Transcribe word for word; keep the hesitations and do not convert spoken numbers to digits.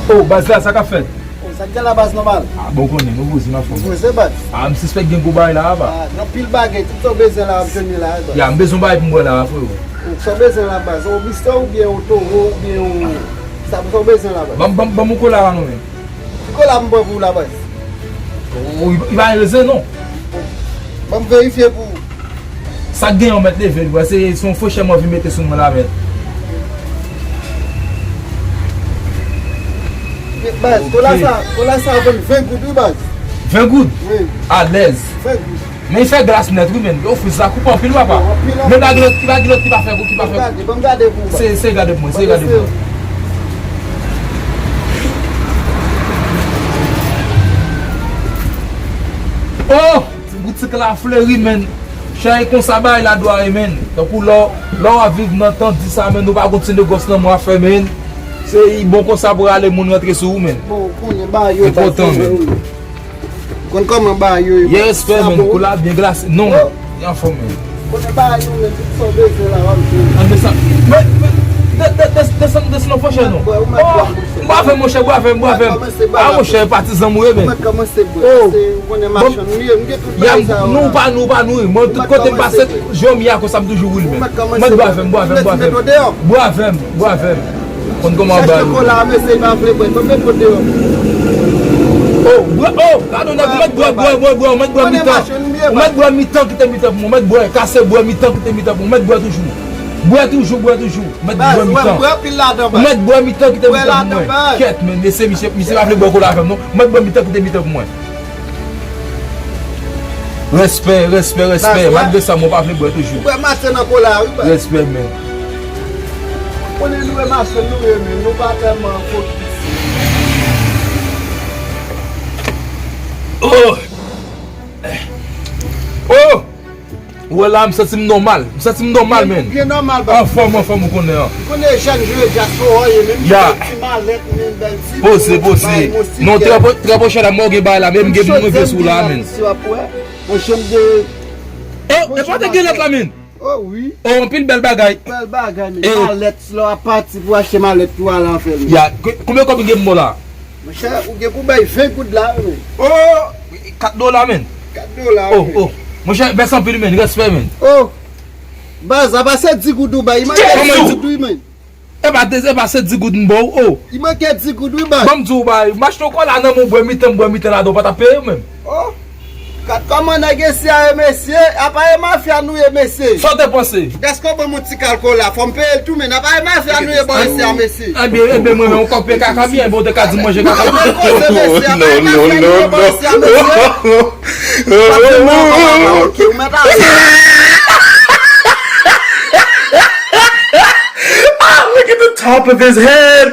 Oh, baz la, sa k ap fèt? Oh, sa k gen la, baz, nòmal? Ah, bon, konnen, nou poze, m ap fè. Poze, baz. Ah, m sispèk gen gwo bagay la, baz. Ah, gen anpil bagay, tout sa w bezwen la, w ap jwenn li la, baz. Ya, m bezwen bagay pou m bwè la, frero. Oh, sa w bezwen la, baz? Ou bistè oubyen ou towo oubyen ou... Sa, sa w bezwen la, baz? Ban m, ban m, ban m yon kola la, non, men. Ki kola m pran pou w la, baz? Oh, li, li pa gen rezen, non. Ban m verifye pou ou. Sa k genyen, w mèt leve l, baz. Se, se yon fo chè m anvi mete sou mwen la, men. Baz, kola sa, kola sa vann ven goud, wi, baz. Ven goud? Wi. Alèz. Ven goud. Men li fè glas nèt, wi, men. Yo, fri sa koupe anpil, papa. Anpil, anpil. Men pa gen lòt, pa gen lòt ki pa fè kou, ki pa fè kou. Ban m gade, ban m gade pou ou, baz. Se, se gade pou mwen, se gade pou mwen. Oh! Ti boutik la fleri, men. Chay konsa bagay la dwa ye, men. Tankou lè, lè w ap viv nan tan di sa, men, nou pa konn ti negòs nan mwa fè, men. Se bon konsa pou rale moun rantre sou ou, men. Bon, konnen bagay yo, enpòtan, men. Konn kòman bagay yo ye. Yes, frè, men. Kola byen glase. Non, li anfòm, men. Konnen bagay yo, men, tout sa w bezwen la, w ap jwenn. An de sa. Men, men, de, de, de, desann, desann nan fò chè, non. Bwè, ou mèt bwè, monchè. Bwè avè m, monchè, bwè avè m, bwè avè m. Ou mèt kòmanse bwè la, monchè, patizan m ou ye, men. Ou mèt kòmanse bwè. Oh. Se, ou konnen machann m ye, m gen tout bagay sa yo la. Non, pa nou, pa nou, wi. Mwen, tout kote m pase, je w mi a konsa m toujou woule, men. Ou mèt kòmanse bwè. Ou mèt bwè avè m, bwè avè m, bwè avè m. Bwè avè m, bwè avè m. Konn kòman bagay yo. Chèche kola, mesye, pa vle bwè. Mwen mete w deyò. Oh, bwè, oh, gadon nèg, ou mèt bwè, bwè, bwè, bwè, ou mèt bwè mitan. Ou mèt bwè mitan, kite mitan pou mwen. Ou mèt bwè, kase bwè mitan, kite mitan pou mwen. Ou mèt bwè toujou. Bwè toujou, bwè toujou. Ou mèt bwè mitan. Ou mèt bwè mitan, kite mitan pou mwen. Kèt, men, mesye, misye, misye pa vle bwè kola avè m, non. Ou mèt bwè mitan, kite mitan pou mwen. Respè, respè, respè. Baz, malgre sa, mwen pa vle bwè toujou. Ou bwè maten nan kola, wi, baz. Respè, men. Konnen nou e machann nou ye, men nou pa tèlman fokis. Oh! Oh! Ou wè la, m santi m nòmal. M santi m nòmal, men. Byen nòmal, baz. Anfòm, anfòm, ou konnen an. Ou konnen jèn jodi a, se ou ye, men m gen ti malèt, men bèl ti... Poze, poze. Non, trè pwo-, trè pwochen la, mwen gen bagay la, men m gen moun vye sou la, men. Yon janm de... Oh, e pa te gen lòt la, men. Oh, wi. Oh, anpil bèl bagay. Bèl bagay, men. Malèt, si lè w ap pati pou achte malèt pou al anfè, men. Ya, ko-, konbyen kòb m gen m ba w la? Monchè, ou gen pou bay ven goud la, wi, men. Oh, kat dola, men. Kat dola, wi, men. Oh, oh. Monchè, mèsi anpil, men. Respè, men. Oh. Baz, a pa se di goud ou bay, man. Kòman di goud, wi, men. E pa de, e pa se di goud m ba w, oh. Li manke di goud, wi, baz. Ban m di w, bay, m achte w kola nan men w, bwè mitan, m bwè mitan ladan, w pa t ap peye w menm. Oh, gad kòman nèg isi a ye, mesye. Apa e mafya nou ye, mesye? Sa w te panse? Dèske w ban m yon ti kal kola, fò m peye l tou, men apa e mafya nou ye bò isi a, mesye? Ebyen, ebyen, mwen menm, w konn peye kaka byen, ebyen, w te ka di m manje kaka tou. Apa e mafya nou ye bò isi a, mesye? W ap di m non, ok, ou mèt ale. Ah, look at the top of his head.